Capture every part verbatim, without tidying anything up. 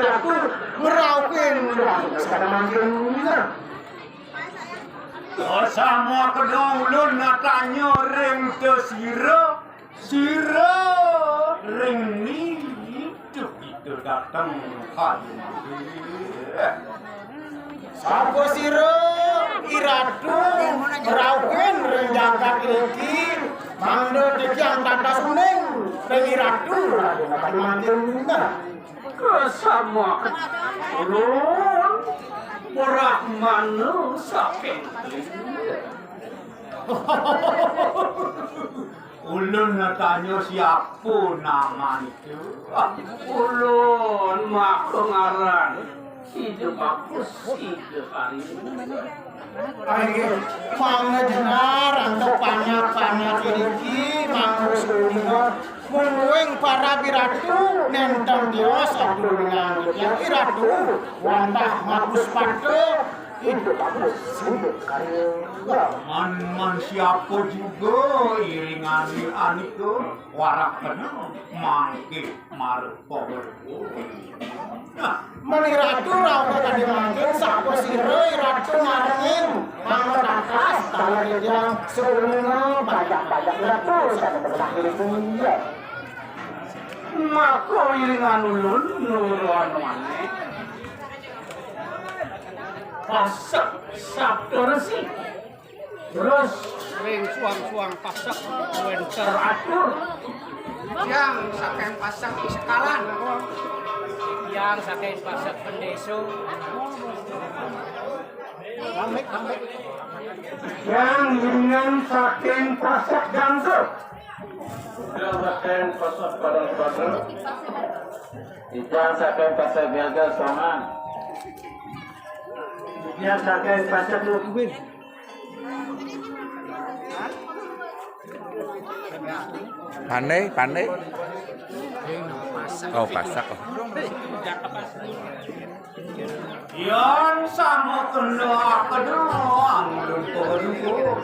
Ratu ngrauhin ratu sakadang mangkin. Oh, sama kedong ulun natanya ring sira, sira ring ni itu kita datang kaya mangkin. Sapa sira iratu ngrauhin ring jagat iki, mangda titiang tatas uning ring iratu, Raden Patih Manten. Kasama ulun Brahmana saking Ulun natanya siapa nama itu. Ulun maka ngaran Ida Bagus, Ida Hari. Inggih, mangda jenar antuk panak-panak iriki, mangda suninga mungguing para biratu nenten tios aturang titiang iratu wantah mapuspata. Ida Bagus, Ida Hari. Man, man siapa juga iringan anika warak kena mangke mara pamerko. Nah, mani ratu rauh kadi mangkin, sapa sira iratu marengin mangda tatas taler ida saulina bajak-bajak iratu sakadi tengah iriki. Maka iringan ulun nuruan maneh. Pasek Sapta Resi. Terus ring suang-suang pasek wénten teratur. Yang saking pasek Sekalan. Yang saking pasek Pendesa. Yang dengan saking pasek Gangga. Yang saking pasek Padang Padang. Yang saking pasek Gagal Songan. Yang saking pasek Lubin. Pandai, pandai. Oh, pasek. Oh. Yan sama kena akena anggun paduka.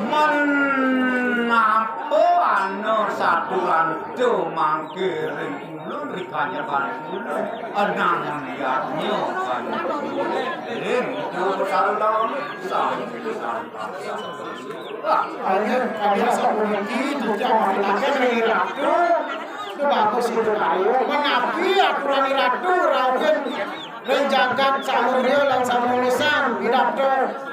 Menapa ana saturan tu mangkiring Ulun rikanyakan ulun, anang liatnya kan. Ring itu bersarang, sang, sang, sang. Wah, hanya kami rasa puniki, tujang maminakan ring iratu. Itu bagus itu kayu. Manapi aturan iratu, rauhin ring jagat Samudra lan Samulusan, pidato.